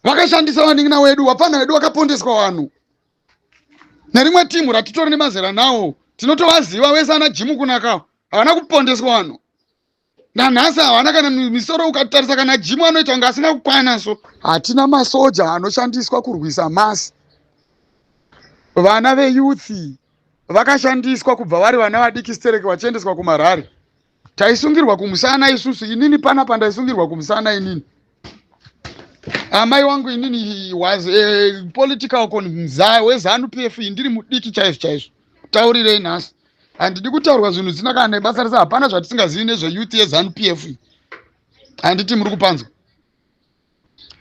Vakashandisa vanin'ina wedu, vapfana vedu vakapondeswa vanhu nerimwe timu ratitori nemazera nawo, tinotovaziva vese ana Jimu kunaka. Havana kupondeswa vanhu nanhasi, havana kana misoro. Ukatarisa kana Jimu anoita kunge asina kukwana. So hatina masoja anoshandiswa kurwisa masi. Vana veyouth vakashandiswa kubva vari vana vadiki stereke vachiendeswa kumarari. Taisungirwa kumusana isusu. Inini panapa ndaisungirwa kumusana inini. Amai wangu inini was a political conza weZANU PF. Ndiri mudiki chaizvo chaizvo. Taurirei nhasi, handidi kutaurwa zvinhu zvisina kana nebasa rese. Hapana zvatisingazivi nezveyouth yeZANU PF, handiti muri kupanzwa?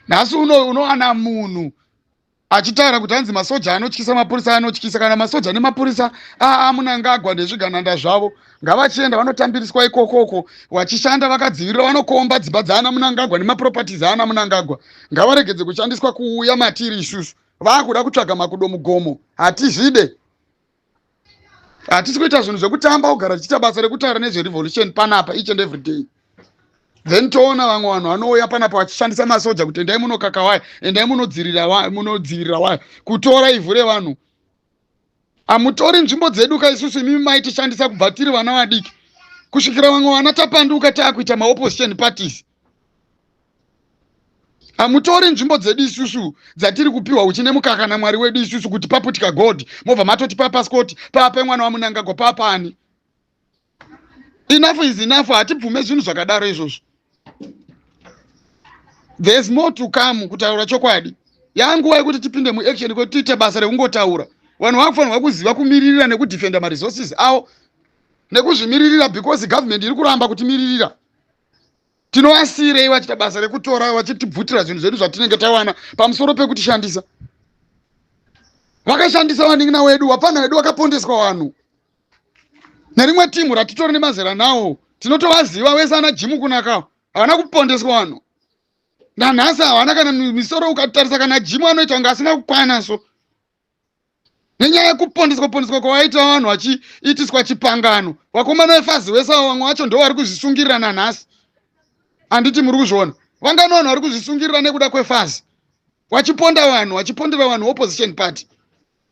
Nhasi uno unowana munhu achitaura kuti hanzi masoja anotyisa, mapurisa anotyisa. Kana masoja nemapurisa aaMnangagwa nezvigananda zvavo, ngavachienda vanotambiriswa ikokoko vachishanda vakadzivirira, vanokomba dzimba dzaana Mnangagwa nemaproperties aana Mnangagwa. Ngavaregedze kushandiswa kuuya matiri isusu. Vaakuda kutsvaga makudo mugomo, hatizvide. Hatisi kuita zvinhu zvekutamba, kugara tichiita basa rekutaura nezverevolution panapa each and every day, then toona vamwe vanhu vanouya panapa vachishandisa masoja kuti endai munokaka waya, endai munodzivirira waya, kutora ivhu revanhu. Hamutori nzvimbo dzedu ka isusu. Imimi maitishandisa kubva tiri vana vadiki kusvikira vamwe vana tapanduka taakuita maopposition parties. Hamutori nzvimbo dzedu isusu dzatiri kupiwa uchi nemukaka naMwari wedu isusu kuti paputika gold, mobva matoti paPascot, paape mwana waMnangagwa, paapani. Enough is enough. Hatibvume zvinhu zvakadaro izvozvo. There's more to come. Kutaura chokwadi, yanguva yekuti tipinde muaction, kweti tiite basa rekungotaura. Vanhu vakufanirwa kuziva kumiririra nekudefenda maresources avo nekuzvimiririra, because government iri kuramba kutimiririra. Tinovasiyirei vachiita basa rekutora, vachitibvutira zvinhu zvedu zvatinenge tawana pamusoro pekutishandisa? Vakashandisa vanin'ina wedu, vapfana vedu vakapondeswa vanhu nerimwe timu ratitori nemazera nawo, tinotovaziva vese ana Jimu kunaka. Havana kupondeswa vanhu nanhasi, havana kana misoro. Ukatarisa kana Jimu anoita kunge asina kukwana. So nenyaya yekupondeswa pondeswa kwavaita vanhu vachiitiswa chipangano, vakomana veFAZ vese avo, vamwe vacho ndo vari kuzvisungirira nanhasi, handiti muri kuzviona? Vangani vanhu vari kuzvisungirira nekuda kweFAZ, vachiponda vanhu, vachipondera vanhu opposition party.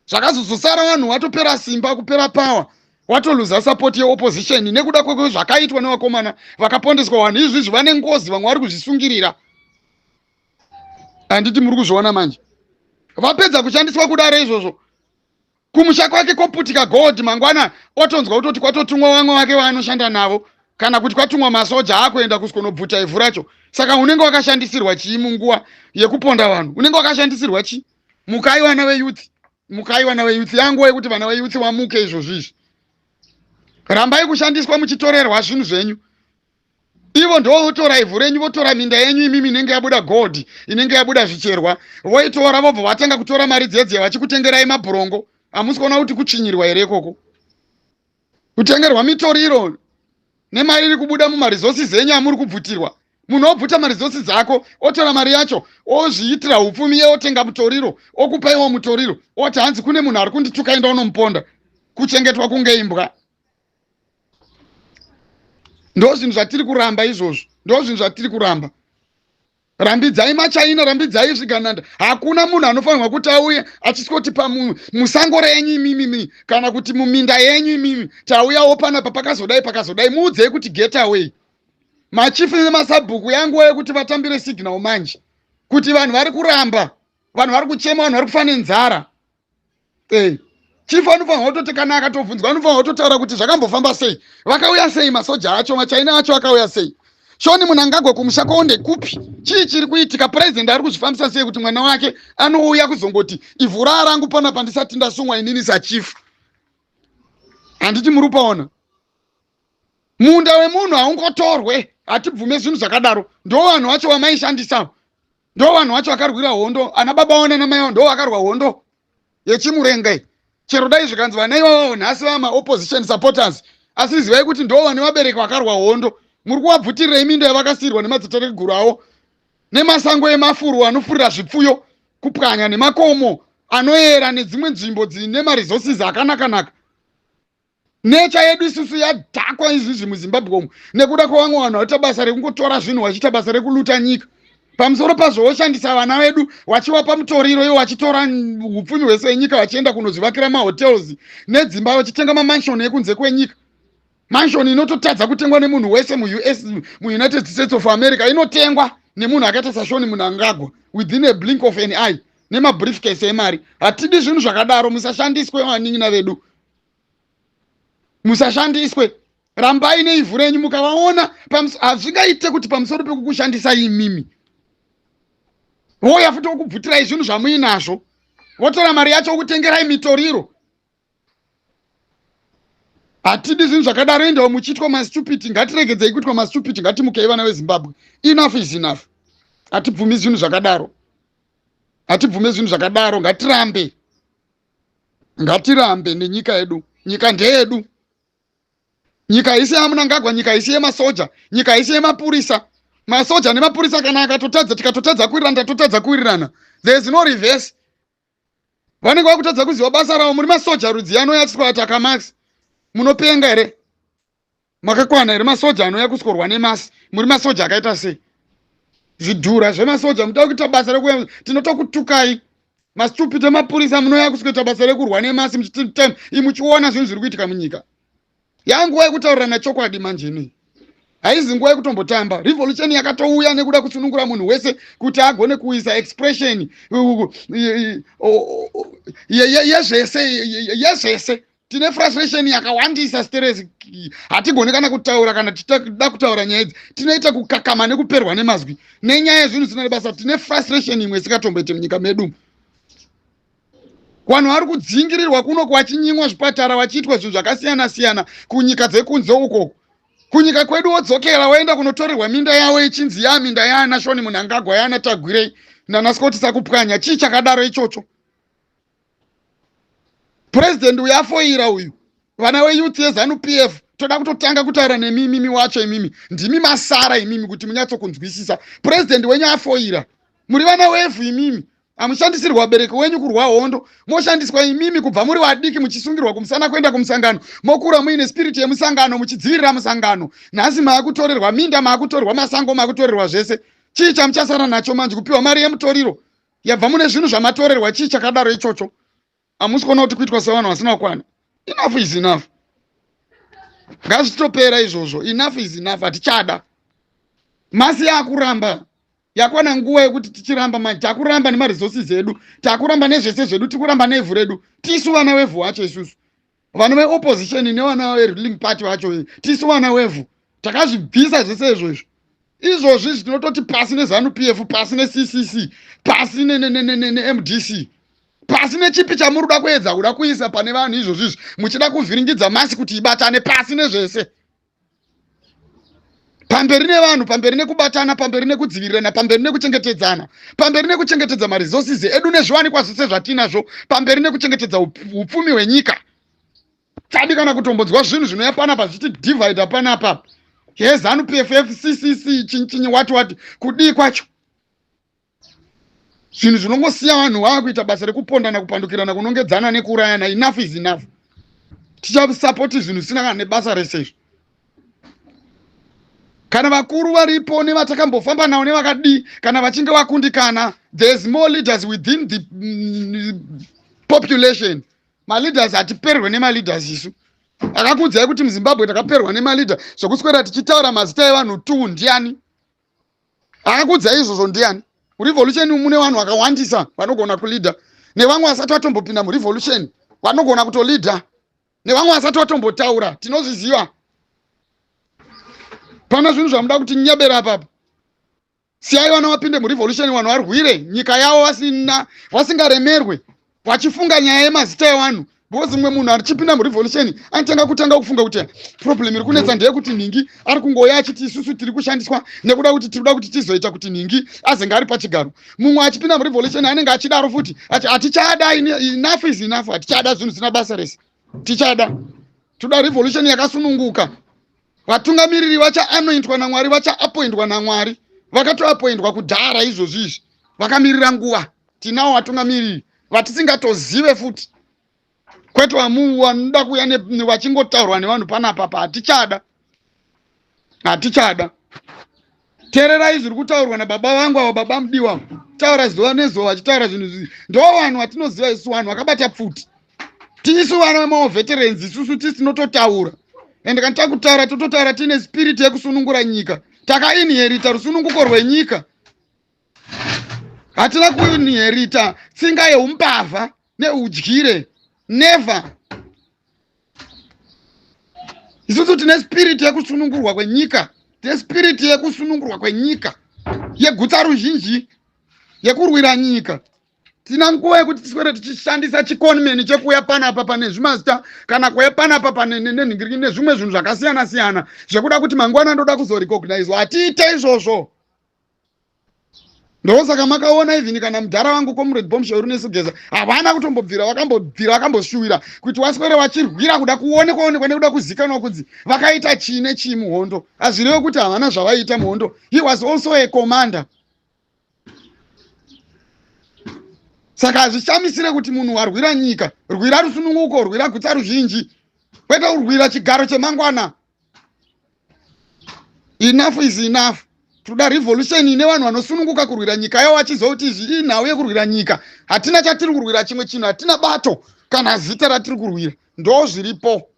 Zvakazozosara vanhu vatopera simba, kupera power, watoluza support yeopposition nekuda kwezvakaitwa nevakomana vakapondeswa vanhu. Izvizvi vane ngozi, vamwe vari kuzvisungirira, handiti muri kuzviona? Manje vapedza kushandiswa kudaro izvozvo, kumusha kwake koputika gold, mangwana otonzwa kutoti kwatotumwa vamwe vake vaanoshanda navo, kana kuti kwatumwa masoja akuenda kuskonobvuta ivhu racho. Saka unenge wakashandisirwa chii munguva yekuponda vanhu? Unenge wakashandisirwa chii? Mukai vana veyouth, mukai vana veyouth. Yanguva yekuti vana veyouth vamuke izvozvo izvi. Rambai kushandiswa muchitorerwa zvinhu zvenyu. Ivo ndo votora ivhu renyu, votora minda yenyu imimi inenge yabuda gold, inenge yabuda zvicherwa, voitora, vobva vatanga kutora mari dzedze vachikutengerai mabhurongo. Hamusi kuona kuti kuchinyirwa here ikoko? Kutengerwa mitoriro nemari iri kubuda mumaresources enyu amuri kubvutirwa. Munhu obvuta maresources ako, otora mari yacho, ozviitira upfumi iye, otenga mutoriro, okupaiwo mutoriro, oti hanzi kune munhu ari kundituka, enda unomuponda. Kuchengetwa kunge imbwa. Ndo zvinhu zvatiri kuramba izvozvo, ndo zvinhu zvatiri kuramba. Rambidzai maChina, rambidzai zvigananda. Hakuna munhu anofanirwa kuti auye achiswoti pamusango renyu imimimi kana kuti muminda yenyu imimi, tauyawo panapa, pakazodai pakazodai. Muudzei kuti get away. Machifu nemasabhuku, yanguva yekuti vatambire signal manje kuti vanhu vari kuramba, vanhu vari kuchema, vanhu vari kufa nenzara. Chifu anofanirwa kutoti kana akatobvunzwa, anofanirwa kutotaura kuti zvakambofamba sei, vakauya sei masoja acho, maChina acho akauya sei, Sean Mnangagwa kumusha kwavo ndekupi, chii chiri kuitika, purezidendi ari kuzvifambisa sei kuti mwana wake anouya kuzongoti ivhu raa rangu panapa ndisati ndasungwa inini sachifu, handiti muri kupaona? Munda wemunhu haungotorwe, hatibvume zvinhu zvakadaro. Ndo vanhu vacho vamaishandisa, ndo vanhu vacho vakarwira hondo. Ana baba vao nana mai vao ndo vakarwa hondo yeChimurenga. Chero dai zvikanzi vana ivavo nhasi vamaopposition supporters, asi zivai kuti ndo vane vabereki vakarwa hondo. Muri kuvabvutirirei minda yavakasiyirwa nemadzitateguru avo, nemasango emafuro anofurira zvipfuyo, kupwanya nemakomo anoyera nedzimwe nzvimbo dzine maresources akanaka-naka. Nature yedu isusu yadhakwa izvizvi muZimbabwe umu nekuda kwevamwe vanhu vaita basa rekungotora zvinhu, vachiita basa rekuluta nyika. Pamusoro pazvo woshandisa vana vedu wachiwapa mutoriro, iwo wachitora upfumi hwese wenyika, vachienda kunozvivakira mahotels nedzimba, vachitenga mamansion ekunze kwenyika. Mansion inototadza kutengwa nemunhu wese muUS, muUnited States of America, inotengwa nemunhu akaita saSean Mnangagwa within a blink of an eye nemabriefcase emari. Hatidi zvinhu zvakadaro. Musashandiswe, vanin'ina vedu, musashandiswe. Rambai neivhu renyu. Mukavaona, hazvingaite kuti pamusoro pekukushandisai imimi, voya futi wokubvutirai zvinhu zvamuinazvo, votora mari yacho wokutengerai mitoriro. Hatidi zvinhu zvakadaro. Endawo muchiitwa mastupid. Ngatiregedzei kuitwa mastupid. Ngatimukei, vana veZimbabwe. Enough is enough. Hatibvumi zvinhu zvakadaro, hatibvumi zvinhu zvakadaro. Ngatirambe, ngatirambe nenyika yedu. Nyika ndeyedu. Nyika haisi yaMnangagwa, nyika haisi yemasoja, nyika haisi yemapurisa. Masoja nemapurisa kana akatotadza, tikatotadza kuwirirana, tatotadza kuwirirana, there is no reverse. Vanenge vakutadza kuziva basa ravo. Muri masoja rudzi anouya achiswataka mass? Munopenga here? Makakwana here, masoja anouya kusworwa nemass? Muri masoja akaita sei? Zvidhura zvemasoja, muda kuita basa rekuya. Tinotokutukai, mastupid emapurisa. Munouya kusweta basa rekurwa nemass muchiona zvinhu zviri kuitika munyika. Yanguva yekutaurirana chokwadi manje inei, haizi nguva yekutombotamba. Revolution yakatouya nekuda kusunungura munhu wese kuti agone kuisa expression yezvese yezvese. Tine frustration yakawandisa, stress, hatigoni kana kutaura. Kana tichida kutaura nyaya idzi, tinoita kukakama nekuperwa nemazwi nenyaya yezvinhu zvisina nebasa. Tine frustration imwe isikatomboite munyika medu. Vanhu vari kudzingirirwa kuno, vachinyimwa zvipatara, vachiitwa zvinhu zvakasiyana siyana kunyika dzekunze uko. Kunyika kwedu wodzokera, waenda kunotorerwa minda yavo, ichinzi yaminda yaana Sean Mnangagwa, yaana Tagwirei nana Scott Sakupwanya. Chii chakadaro ichocho? Purezidendi uyu afoira uyu. Vana veyouth yeZANU PF, toda kutotanga kutaura nemimimi wacho. Imimi ndimi masara imimi kuti munyatsokunzwisisa. Purezidendi wenyu afoira. Muri vana wevhu imimi. Hamushandisirwa vabereki wenyu kurwa hondo, moshandiswa imimi kubva muri vadiki, muchisungirwa kumusana kuenda kumusangano. Mokura muine spirit yemusangano, muchidzivirira musangano. Nhasi maakutorerwa minda, maakutorerwa masango, maakutorerwa zvese. Chii chamuchasara nacho manje? Kupiwa mari yemutoriro yabva mune zvinhu zvamatorerwa. Chii chakadaro ichocho? Hamusi kuona kuti kuitwa sevanhu vasina kukwana? Enough is enough. Ngazvitopera izvozvo. Enough is enough. Hatichada. Mass yaakuramba. Yakwana nguva yekuti tichiramba manje. Takuramba nemaresources edu, takuramba nezvese zvedu, tikuramba nevhu redu. Tisu vana vevhu vacho isusu, vana veopposition nevana veruling party vacho, tisu vana wevhu. Takazvibvisa zvese izvozvo. Izvozvi tinototi pasi neZANU PF, pasi neCCC, pasi neMDC, pasi nechipi chamuri kuda kuedza kuda kuisa pane vanhu izvozvizvi, muchida kuvhiringidza mass kuti ibatane. Pasi nezvese. Pamberi nevanhu, pamberi nekubatana, pamberi nekudzivirirana, pamberi nekuchengetedzana, pamberi nekuchengetedza maresources edu nezviwanikwa zvese zvatinazvo, pamberi nekuchengetedza upfumi hwenyika. Tadi kana kutombodzwa zvinhu zvinouya panapa zvichiti divide panapa yeZANU PF, CCC, chinchinyi, wati wati. Kudii kwacho? Zvinhu zvinongosiya vanhu vaakuita basa rekupondana, kupandukirana, kunongedzana nekuurayana. Enough is enough. Tichasapoti zvinhu zvisina kana nebasa rese izvo. Kana vakuru varipo nevatakambofamba navo nevakadii, kana vachinge vakundikana, there is more leaders within the population. Maleaders, hatiperwe nemaleaders isu. Akakuudzai kuti muZimbabwe takaperwa nemaleader zvokuswera tichitaura mazita evanhu tu ndiani? Akakuudzai izvozvo ndiani? Revolution mune vanhu vakawandisa vanogona kuleada, nevamwe vasati vatombopinda murevolution vanogona kutoleada, nevamwe vasati vatombotaura. Tinozviziva. Pana zvinhu zvamuda kuti nyebera apapo. Siyai vana vapinde murevolution, vanhu varwire nyika yavo vasina, vasingaremerwe vachifunga nyaya yemazita evanhu, because mumwe munhu achipinda murevolution anotanga kutanga kufunga kuti problem iri kunetsa ndeyekuti nhingi ari kungoya achiti isusu tiri kushandiswa nekuda kuti tiri kuda kuti tizoita kuti nhingi azenge ari pachigaro. Mumwe achipinda murevolution anenge achidaro futi ati hatichada. Enough is enough. Hatichada zvinhu zvisina basa rese. Tichada, toda revolution yakasununguka. Vatungamiriri vachaanointwa naMwari, vachaappointwa naMwari, vakatoappointwa kudhara. Izvozvi izvi vakamirira nguva. Tinawo vatungamiriri vatisingatozive futi, kwete vanoda kuuya vachingotaurwa nevanhu panapa pa. Hatichada, hatichada. Teererai zviri kutaurwa nababa vangu ava, baba mudiwa, taura zuva nezuva vachitaura zvinhu zvizi. Ndo vanhu vatinoziva isu, vanhu vakabata pfuti. Tisu vana vemawar veterans isusu, tisi tinototaura. Ende kana takutaura, tototaura tiine spirit yekusunungura nyika. Takainherita rusununguko rwenyika, hatina kuinherita tsinga yeumbavha neudyire, never. Isusu tine spirit yekusunungurwa kwenyika, tine spirit yekusunungurwa kwenyika, yegutsa ruzhinji, yekurwira nyika. Tina nguva yekuti tiswere tichishandisa chiconman chekuuya panapa pane zvimazita, kana kuuya panapa pane nenhingiriki nezvimwe zvinhu zvakasiyana siyana zvekuda kuti mangwana ndoda kuzorecognizwa. Hatiite izvozvo. Ndosaka makaona even kana mudhara wangu Comrade Bombshell Runesu Geza havana kutombobvira vakambobvira vakamboshuwira kuti waswere vachirwira kuda kuonekwa onekwa nekuda kuzikanwa kunzi vakaita chii nechii muhondo. Hazvireve kuti havana zvavaiita muhondo. He was also a commander. Saka hazvishamisire kuti munhu warwira nyika, rwira rusununguko, rwira gutsa ruzhinji, kwete kurwira chigaro chemangwana. Enough is enough. Tinoda revolution ine vanhu vanosununguka kurwira nyika yavo, vachiziva kuti izvi inhau yekurwira nyika. Hatina chatiri kurwira chimwe chinhu, hatina bato kana zita ratiri kurwira. Ndo zviripo.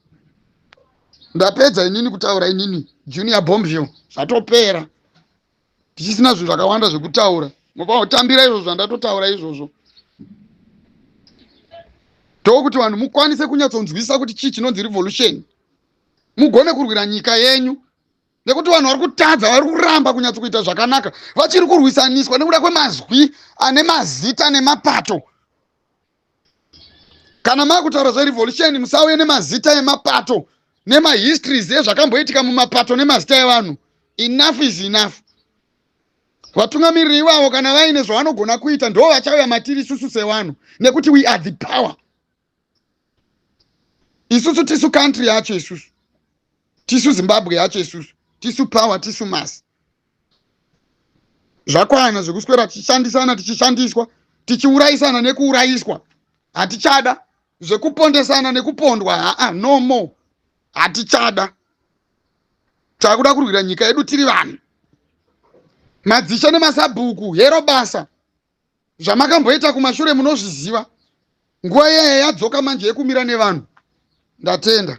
Ndapedza inini kutaura, inini Junior Bombshell. Zvatopera, tichisina zvinhu zvakawanda zvekutaura. Mupatambira izvozvo zvandatotaura izvozvo, ndokuti vanhu mukwanise kunyatsonzwisa kuti chii chinonzi revolution, mugone kurwira nyika yenyu, nekuti vanhu vari kutadza, vari kuramba kunyatsokuita zvakanaka, vachiri kurwisaniswa nekuda kwemazwi ane mazita nemapato. Kana makutaura zverevolution, musauye nemazita emapato nemahistories ezvakamboitika mumapato nemazita evanhu. Enough is enough. Vatungamiriri ivavo kana vaine zvavanogona kuita, ndo vachauya matiri isusu sevanhu, nekuti we are the power. Isusu tisu country yacho, isusu tisu Zimbabwe yacho, isusu tisu power, tisu mass. Zvakwana zvekuswera tichishandisana, tichishandiswa, tichiurayisana nekuurayiswa. Hatichada zvekupondesana nekupondwa. Haa, no more, hatichada. Takuda kurwira nyika yedu tiri vanhu. Madzishe nemasabhuku, hero basa zvamakamboita kumashure, munozviziva. Nguva iyaya yadzoka manje yekumira nevanhu. Ndatenda.